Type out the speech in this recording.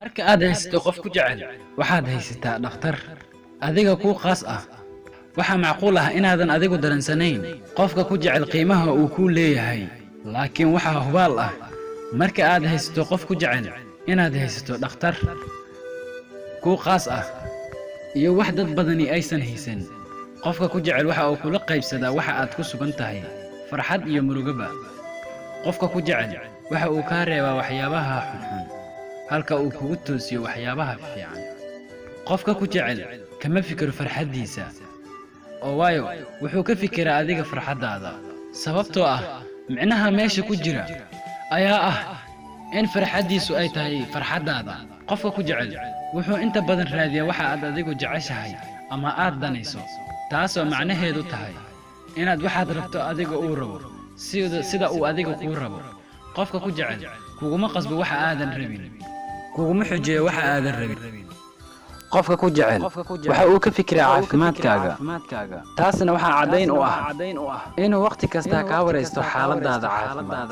Marka aad haysato qof ku jecel, waxaad haysataa dhakhtar adiga kuu khaas ah. Waxaa macquul ah inaadan adigu dareensanayn qofka ku jecel qiimaha uu kuu leeyahay, laakiin waxaa hubaal ah marka aad haysato qof ku jecel inaad haysato dhakhtar kuu khaas ah iyo wax dad badani aysan haysan. Qofka ku jecel waxa uu kula qaybsadaa waxa aad ku sugan tahay, farxad iyo murugaba. Qofka ku jecel waxa uu kaa reebaa waxyaabaha xunxun, halka uu kugu toosiyo waxyaabaha fiican. Qofka ku jecel kama fikiro farxaddiisa, oo waayo wuxuu ka fikiraa adiga farxaddaada, sababtoo ah micnaha meesha ku jira ayaa ah in farxaddiisu ay tahay farxaddaada. Qofka ku jecel wuxuu inta badan raadiyaa waxa aad adigu jeceshahay ama aad danayso, taasoo macnaheedu tahay inaad waxaad rabto adiga uu rabo sida uu adiga kuu rabo. Qofka ku jecel kuguma qasbo waxa aadan rabin, kuguma xujeeyo waxa aadan rabin. Qofka ku jecel waxa uu ka fikiraa caafimaadkaaga, taasna waxaa caddayn u ah inuu wakhti kasta kaa waraysto xaaladaada caafimaad.